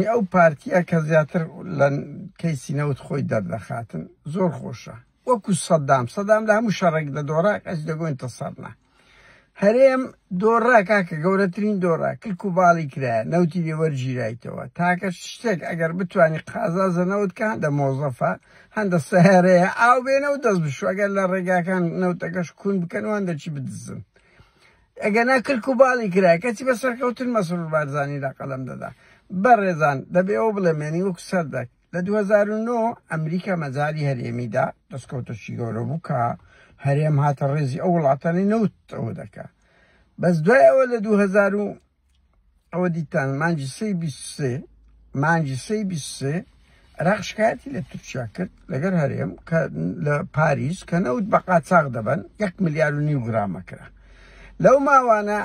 ئەو پارتیە کە زیاتر لە کەیسی نەوت خۆی دەردەخاتن زۆر خۆشە وەکو سەدام سەدام لە هەموو شەڕێک دەدۆڕا کەس دەگۆین تەسەرنا هەرێم دۆڕا کاکە گەورەترین دۆڕا کلک و باڵی کرایە نەوتی لێ وەرگیرایتەوە تاکە شتێک ئەگەر بتوانی قازازە نەوت کە هەندە مۆزەفە هەندە سەیارەیە ئاو بێنە و دەست بشو ئەگەر لە ڕێگاکان نەوتەکەش کون بکەن و هەندە چی بدزن ئەگەنا کلک و باڵی کرایە کەچی بە سەرکەوتن مەسرور بارزانی لە قەلەم دەدا. بەڕێزان دەبێ ئەوە بڵێم یانی وەکو سەردەک لە 2009 ئەمریکا مەجالی هەرێمی دا دەستکەوتەکی گەورە بوو کە هەرێم هاتە ڕێزی ئەو وڵاتانەی نەوت ئەوە دەکا بەس دوای ئەوە لە 2000 و ئەوە دیتان مانگی سێی 23 مانگی سێی 23 عێراق شکایەتی لە تورکیا کرد لەگەر هەرێم کە لە پاریس کە نەوت بە قاچاغ دەبەن یەک ملیار و نیو گرامە کرا لەو ماوانە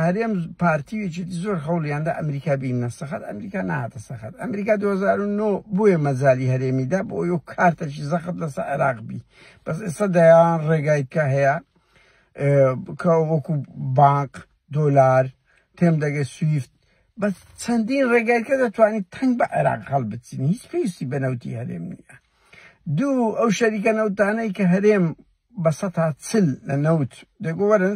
هەرێم پارتی و یەکێتی زۆر هەوڵیاندا ئەمریکا بینە سەخەت ئەمریکا نهاتە سەخەت ئەمریکا 2009 بۆیە مەجالی هەرێمیدا بۆ ئەو کارتەکی زەخت لەسەر عێراق بی بەس ئێستا دەیان ڕێگای کە هەیە کە وەکو بانق دۆلار تێم دەگەی سویفت بەس چەندین ڕێگای کە دەتوانیت تەنگ بە عێراق هەڵبچنی هیچ پێویستی بە نەوتی هەرێم نییە دوو ئەو شەریکە نەوتانەی کە هەرێم بە 140 لە نەوت دەگۆ وەرن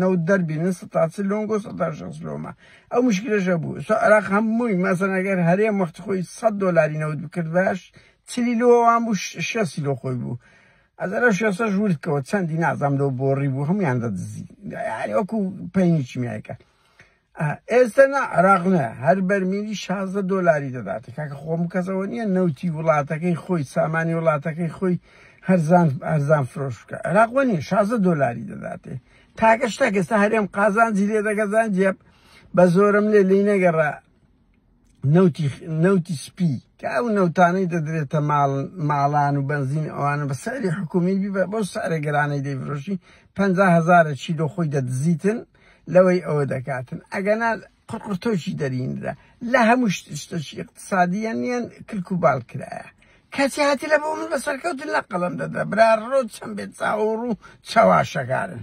نەوت دەربینن 140 لۆنگۆ 160 لۆمە ئەو مشکلەش هەبوو سو عێراق هەمووی مەسەن ئەگەر هەرێم وەختی خۆی 100 دۆلاری نەوت بکرد باش چلی لۆ ئەوان بوو شەستی لۆ خۆی بوو ئەزەرە شێسەش ورد کەوە چەندی نازام لەو بۆڕی بوو هەمویان دەدزی یعنی وەکو پەینی کیمیایەکە ئێستا نا عراق نە هەر بەرمیلی 16 دۆلاری دەدات کاکە خۆم کەسەوە نییە نەوتی وڵاتەکەی خۆی سامانی وڵاتەکەی خۆی هەرزان هەرزان فرۆش بکە عراق وە نیە 16 دۆلاری دەداتێ تاکە شتێک ئێستا هەرێم قازانجی لێ دەگەزان جێب بە زۆرم لێ لی نەگەڕا نەوتی نەوتی سپی کە ئەو نەوتانەی دەدرێتە ماڵ ماڵان و بەنزین ئەوانە بە سعری حکومی بی بە بۆ سعرە گرانەی دەیفرۆشی 50 هەزارە چیلۆ خۆی دەدزیتن لەوەی ئەوە دەکاتن ئەگەنا قڕقڕتۆکی دەرینرا لە هەموو شتەکی اقتصادیان نیان کلک و باڵ کرایە کەچی هاتی لە بۆ من بە سەرکەوتن لە قەڵەم دەدرا برا ڕۆ چەند بێت چاوەڕوو چەواشەکارن.